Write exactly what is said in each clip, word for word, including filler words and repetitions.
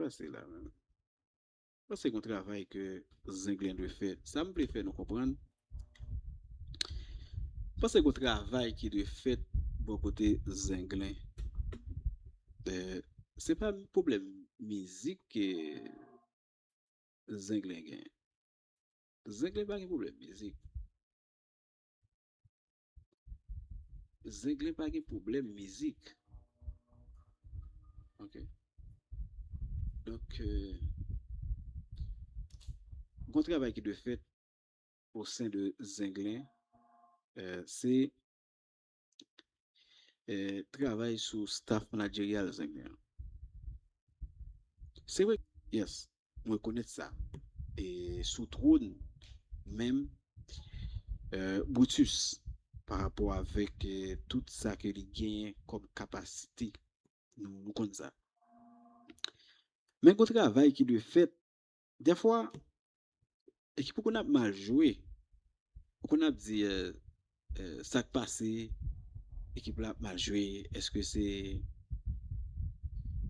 pase la menm. Panse gon travay ke Zenglen dwe fè. Sa m vle fè nou konprann. Panse gon travay ki dwe fèt bò kote Zenglen. Eh, se pa pwoblèm mizik ke Zenglen gen. Zenglen pa gen pwoblèm mizik. Zenglen pa gen pwoblèm mizik. Ok. Donk, euh, gon travay ki dwe fèt o sen de Zenglen, euh, se eh, travay sou staff managerial Zenglen an. Se vre, yes, m rekonèt sa. E sou twòn menm, eh, Brutus, pa rapò avèk, eh, tout sa ke li genyen kòm kapasite, nou, nou konn sa. Men gon travay ki dwe fèt. Dèfwa, ekip ou konn ap mal jwe. Ou konn ap di, eh, eh, sa k pase, ekip la ap mal jwe, èske se,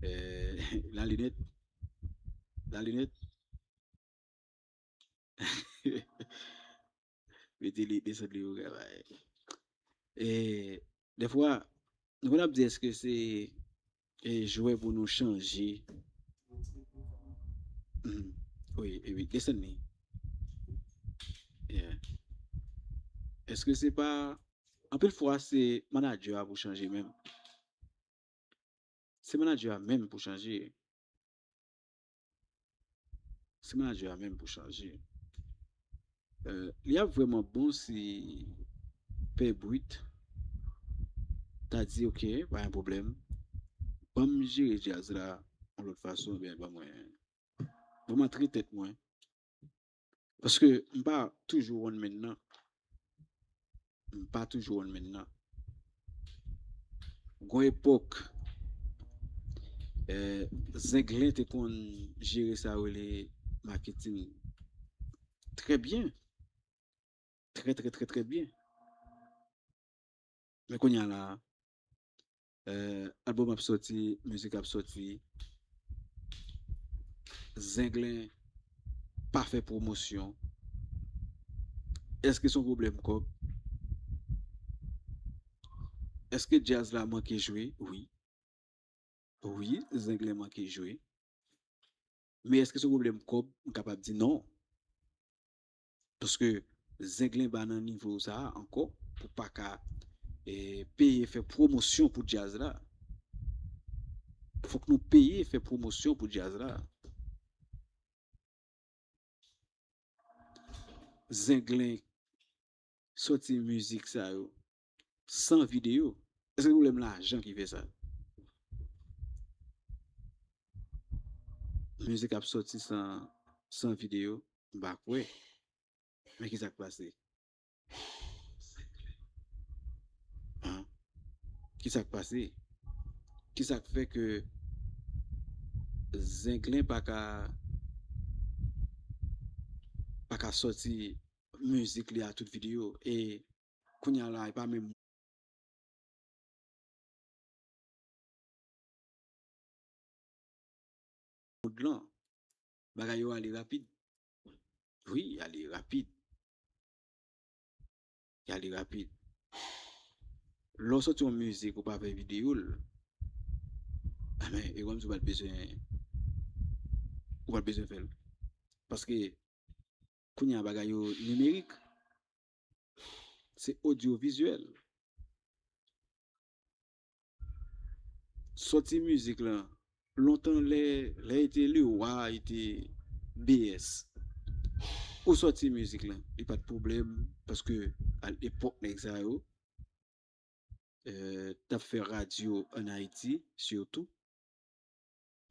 eh, lalinèt? Lalinèt? Mete li, desann li pou travay. E, dèfwa, nou konn ap di èske se, e, jwè pou nou chanje. Mhm. Wi, e wi, desann li. Yeah. Èske se pa, anpil fwa, se manadjè a pou chanje menm. Se manadjè a menm pou chanje. Se manadjè a menm pou chanje. Eh, li ap vrèman bon si Pè Brit ta di, "Ok, pa gen pwoblèm. Ban m jere djaz la yon lòt fason, oubyen ban mwen, ban m antre tèt mwen." Paske m pa toujou one man nan. M pa toujou one man nan. Gon epòk, eh, Zenglen te konn jere sa yo rele maketing trè byen. Trè, trè, trè, trè byen. Men kounye a la, eh, album ap sòti, mizik ap sòti, Zenglen pa fè pwomosyon. Èske se yon pwoblèm kòb? Èske djaz la manke jwe? Wi. Wi, Zenglen manke jwe. Men èske se yon pwoblèm kòb? M kapab di non. Paske Zenglen pa nan nivo sa a ankò pou pa ka, eh, peye fè pwomosyon pou djaz la. Fòk nou peye fè pwomosyon pou djaz la. Zenglen sòti mizik sa yo san videyo. Èske se pwoblèm lajan ki fè sa? Mizik ap sòti san, san videyo, m pa kwè. Men ki sa k pase? An? Ki sa k pase? Ki sa k fè ke Zenglen pa ka, pa ka sòti mizik li a tout videyo? E kounye a la, e pa menm mond lan. Bagay yo ale rapid. Wi, ale rapid. Y ale rapid. Lè w sòti yon mizik ou pa fè videyo l, a men, e kòmsi w pa t bezwen, ou pa t bezwen fè l. Paske kounye a bagay yo nimerik. Se odyovizyèl. Sòti mizik lan, lontan lè, lè e te le wa, e te B S. Ou sòti mizik lan, li pa t pwoblèm, paske a epòk nèg sa yo, eh, t ap fè radyo ann Ayiti, sitou.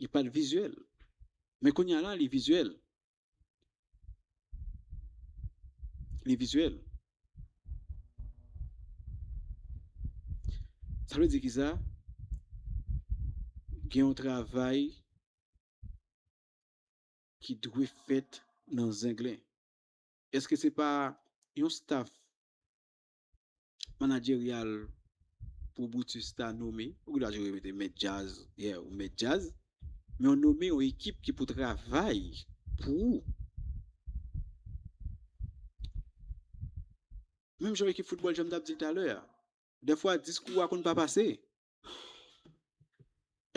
Li pa t vizyèl. Men kounye a la, li vizyèl. Li vizyèl. Sa vle di ki sa? Gen yon travay ki dwe fèt nan Zenglen. Èske se pa yon staff managerial pou Brutus ta nome? Ou gen dwa jere mete mèt djaz, yeah, ou mèt djaz. Men w nome yon ekip ki pou travay pou ou. Menm jan ekip foutbòl, jan m t ap di l talè a, dèfwa diskou a konn pa pase.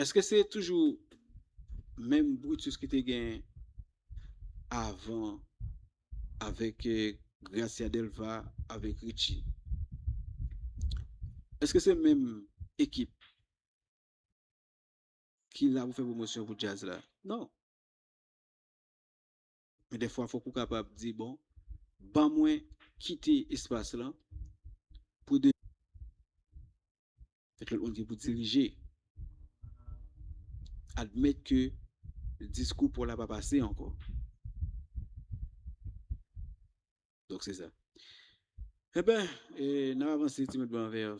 Èske se toujou menm Brutus ki te gen avan avèk eh, Gracia Delva, avèk Richie? Èske se menm ekip ki la pou fè pwomosyon pou djaz la? Non. Men dèfwa, fòk ou kapab di, bon, ban mwen kite espas lan pou de fèt lòt moun ki pou dirije. Admèt ke diskou pa w la pa pase ankò. Donk, se sa. Enben, eh, n ap avanse ti mèt ban vè